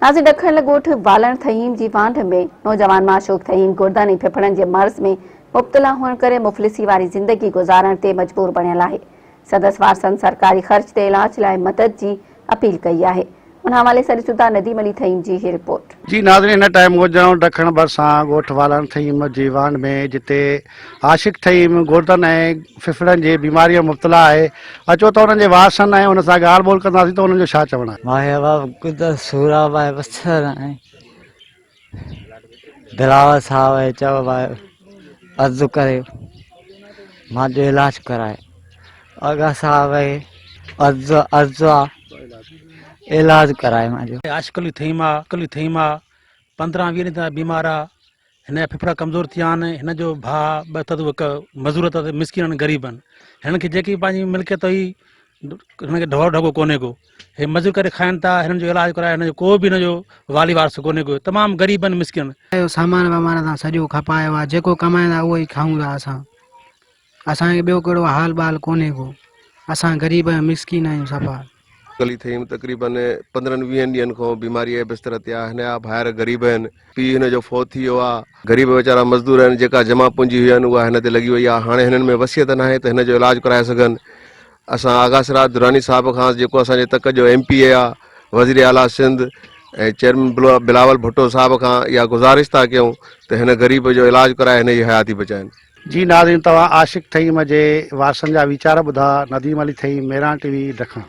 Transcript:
ناظرين ڏکڻ لڳ ڳوٺ والڻ ٿهيم جي وانڍ ۾ نوجوان معشوق ٿهيم گردن ۽ ڦڦڙن جي مرض ۾ مبتلا هئڻ ڪري مفلسي واري زندگي گذارڻ تي مجبور بڻيل آهي سندس وارثن سرڪاري خرچ تي علاج لاء مدد جي اپيل ڪئي آهي ان حوالي سان ڏسون ٿا نديم علي ٿهيم جي هي رپورٽ. جي ناظرين هن ٽائيم موجود ڏکڻ ڀرسان ڳوٺ والڻ ٿهيم جي وانڍ ۾ جتي عاشق ٿهيم گردن ۽ ڦڦڙن جي بيماري ۾ مبتلا آهي اچو ته انهن جي وارثن ۽ ان سان ڳالهه ٻولهه ڪنداسين ته انهن جو ڇا چوڻ آهي. ماهي باب گدر سورا باهه پٿر ۽ بلاول صاحب کي چئو باهه عرض ڪري مانجو علاج ڪرائي آغا صاحب کي عرض عرض آ علاج ڪرائي مانجو. عاشق علي ٿهيم آ علي ٿهيم آ 15 20 ڏينهن تان بيمار آ هن جا ڦڦڙا ڪمزور ٿي ويا آهن هن جو ڀاء ٻه اٿس اهي مزور اٿس مسڪين آهن غريب آهن هنن کي جيڪي پنهنجي ملڪيت هئي هن کي ڍور ڍڳو ڪونهي ڪو هي مزوري ڪري کائن ٿا هنن جو علاج ڪرائي هن جو ڪو به هن جو والي وارث ڪونهي ڪو تمام غريب آهن مسڪين آهن. سامان وامان اسان سڄو کپايو آ جيڪو ڪمائيندا اهو ئي کائون ٿا اسان اسان کي ٻيو ڪهڙو حال ٻال ڪونهي ڪو اسان غريب آهيون مسڪين آهيون صفا. علي ٿهيم تقريبن پندرهن ويهن ڏينهن کان بيماريء جي بستر تي آهي. هن جا ڀائر غريب آهن. پيء هن جو فوت ٿي ويو آهي. غريب ويچارا مزدور آهن. جيڪا جمع پونجي هئن اها هن تي لڳي وئي آهي. هاڻي هنن ۾ وصيت ناهي ته هن جو علاج ڪرائي سگهن. اسان آغا سراج دراني صاحب کان جيڪو اسان جي تڪ جو ايم پي اي آهي، وزير اعليٰ سنڌ ۽ چيئرمين بلاول ڀٽو صاحب کان اها گذارش ٿا ڪيون ته هن غريب جو علاج ڪرائي هن جي حياتي بچائين. جي ناظرين توهان عاشق ٿهيم جي وارثن جا ويچار ٻڌا نديم علي ٿهيم ميران ٽي وي ڊکڻ.